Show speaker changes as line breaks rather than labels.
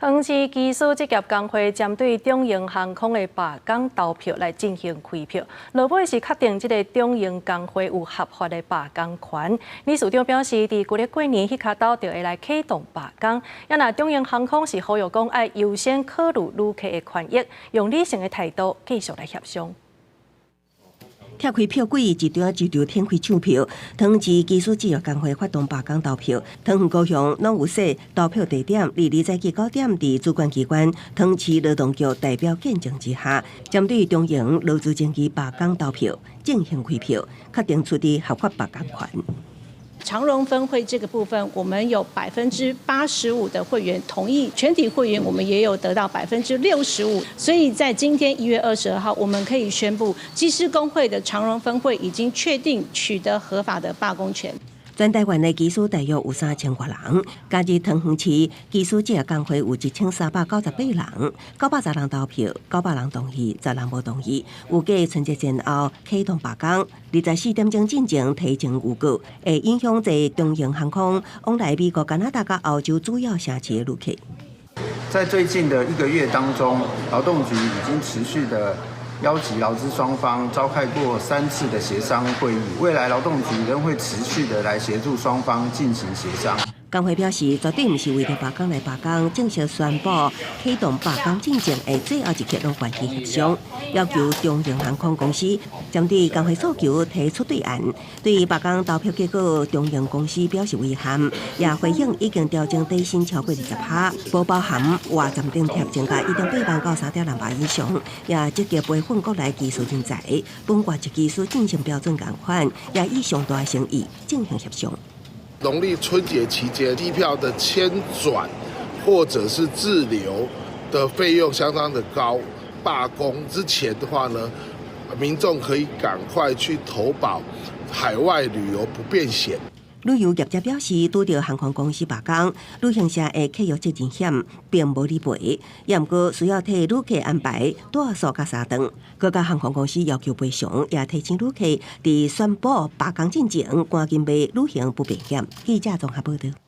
桃園市機師職業工會針對長榮航空的罷工投票來進行開票，落尾是確定這个長榮工會有合法的罷工權。理事長表示，佇舊曆過年彼跤晝就會來啟動罷工。啊若長榮航空是呼籲講愛優先考慮旅客的權益，用理性的態度繼續來協商。
拆開票櫃，一張一張展開搶票。桃園市機師職業工會發動罷工投票，桃園高雄攏有設投票地點，22早起9點，佇主管機關桃園市勞動局代表見證之下，針對長榮勞資爭議罷工投票進行開票，確定取得合法罷工權。
長榮分會這個部分，我們有85%的會員同意，全體會員我們也有得到65%，所以在今天1月22號，我們可以宣布，機師工會的長榮分會已經確定取得合法的罷工權。
全台灣的機師大約有3000外人，加入桃園市機師職業工會有1398人，910人投票，900人同意，10人無同意。預計春節前後啟動罷工，24點鐘進前提前預告，會影響坐長榮航空往來美國、加拿大佮歐洲主要城市的旅客。
在最近的一個月當中，勞動局已經持續的邀集勞資雙方召開過三次的協商會議，未來勞動局仍會持續的來協助雙方進行協商。
工會表示，絕對毋是為著罷工來罷工，正式宣布啟動罷工進前的最後一刻攏願意協商，要求長榮航空公司針對工會訴求提出對案。對罷工投票結果，長榮公司表示遺憾，也回應已經調整底薪超過20%，無包含外站津貼增加1.8萬到3.6萬以上，也積極培訓國內技術人才，本外籍機師進行標準仝款，也以上大誠意進行協商。
農曆春節期間，機票的簽轉或者是滯留的費用相當的高。罷工之前的話呢，民眾可以趕快去投保海外旅遊不便險。
旅遊業者表示，拄著航空公司罷工，旅行社的契約責任險並無理賠，也毋過需要替旅客安排住宿佮三頓。閣共航空公司要求賠償，也提醒旅客佇宣布罷工進前，趕緊買旅行不便險。記者綜合報道。